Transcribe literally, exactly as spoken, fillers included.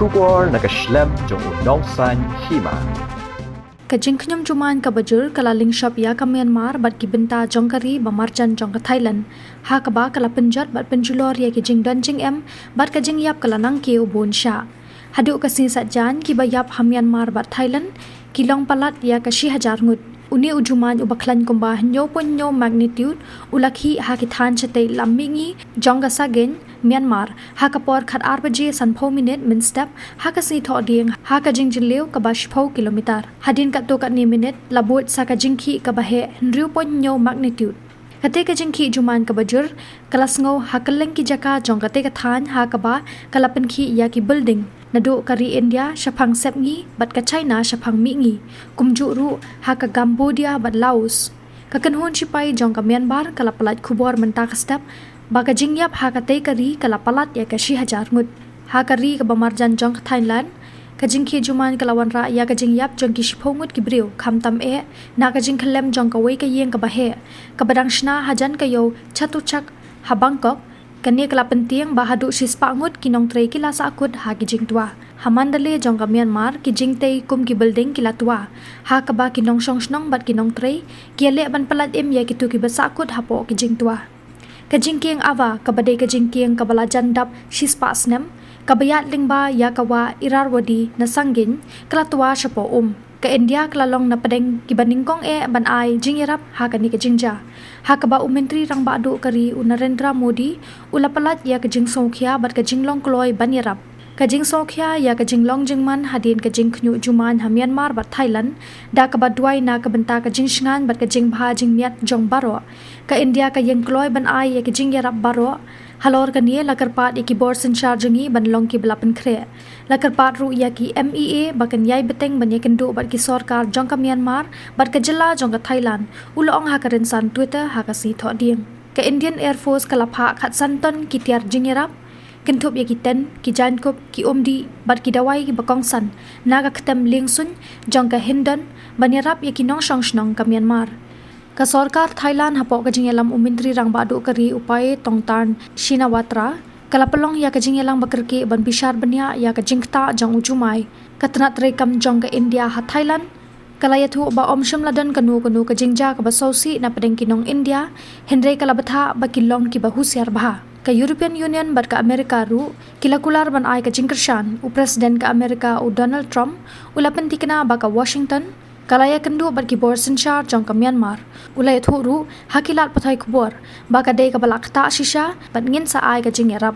Khubor na ka shlem jong u Nongsaiñ Hima. Ka jingkhñium jumain kaba jur ka la lyngshop ïa ka Myanmar bad ki bynta jong ka ri ba marjan jong ka Thailand, ha kaba ka la pynjot bad pynjulor ïa ki jingdon jingem bad ka jingïap ka la nangkiew bun shah. Haduh ka sngi Saitjaiñ, kiba ïap ha Myanmar bad Thailand ki long palat ïa ka shi hajar ngut. Une u jumain uba khlaiñ kumba hynñiew point hynñiew magnitude u la khih ha ki thaiñ shatei lam mihngi jong ka Sagaing, Myanmar, ha ka por khatar baje sanphew minit mynstep ha ka sngi Thohdieng, ha ka jingjylliew kaba shiphew kilometer. Hadien katto katne minit la buit sa ka jingkhih kaba heh hynriew point hynñiew magnitude. Katei ka jingkhih jumain kaba jur ka la sngew ha kylleng ki jaka jong katei ka thaiñ, ha kaba ka la pynkhih ïa ki building naduh ka ri India shaphang sepngi bad ka China shaphang mihngi, kumjuh ruh ha ka Cambodia bad Laos. Ka kynhun shipai jong ka Myanmar ka la pyllait khubor mynta ka step ba ka jingïap ha katei ka ri ka la palat ïa ka shi hajar ngut. Ha ka ri kaba marjan jong ka Thailand, ka jingkhih jumain ka la wanrah ïa ka jingïap jong ki shiphew ngut ki briew, khamtam eh na ka jingkhyllem jong kawei ka ïing kaba heh, kaba dang shna hajan ka ïew Chatuchak ha Bangkok. Kane ka la pyntieng ba haduh shispah ngut ki nongtrei ki la sahkut ha ki jingtwa. Ha Mandalay jong ka Myanmar, ki jingtei kum ki building ki la twa, ha kaba ki nongshong shnong bad ki nongtrei ki ïaleh ban pyllait im ïa kito kiba sahkut hapoh ki jingtwa. Ka jingkieng Ava, kaba dei ka jingkieng kaba la jan dap shispah snem, kaba ïaid lyngba ïa ka wah Irrawaddy na Sagaing, ka la twa shapoh um. Ka India ka la long na pdeng kiba nyngkong eh ban ai jingïarap ha kane ka jingjia, ha kaba u Myntri Rangbah Duh ka ri u Narendra Modi u la pyllait ïa ka jingsngewkhia bad ka jinglong kloi ban ïarap. Ka jingsngewkhia ïa ka jinglong jingman hadien ka jingkhñiuh jumain ha Myanmar bad Thailand, da kaba duwai na ka bynta ka jingshngaiñ bad ka jingbha jingmiat jong baroh, ka India ka ïeng kloi ban ai ïa ka jingïarap baroh. Halor kane, la kyrpad ïa ki bor synshar jong ngi ban long kiba la pynkhreh. La kyrpad ruh ïa ki M E A ba kin ïai bteng ban ïakynduh bad ki sorkar jong ka Myanmar bad ka jylla jong ka Thailand, u la ong ha ka rynsan Twitter ha ka sngi Thohdieng. Ka Indian Air Force ka la phah khatsan ton ki tiar jingïarap, kynthup ïa ki tent, ki jaiñkup, ki umdih bad ki dawai kiba kongsan na ka ktem liengsuiñ jong ka Hindon ban ïarap ïa ki nongshong shnong ka Myanmar. Ka sorkar Thailand, hapoh ka jingïalam u Myntri Rangbah Duh ka ri u Pai Tongtarn Shinawatra, ka la pynlong ïa ka jingïalang ba kyrkieh ban bishar bniah ïa ka jingktah jong u jumai. Ka tnat treikam jong ka India ha Thailand ka la ïathuh ba ym shym la don kano kano ka jingjia kaba sngewsih na pdeng ki nong India, hynrei ka la bthah ba ki long kiba husiar bha. Ka European Union bad ka Amerika ruh ki la kular ban ai ka jingkyrshan. U President ka Amerika u Donald Trump u la pynthikna ba ka Washington ka la ïakynduh bad ki bor synshar jong ka Myanmar. U la ïathuh ruh ha ki lad pathai khubor ba ka dei kaba la ktah shisha bad ngin sa ai ka jingïarap.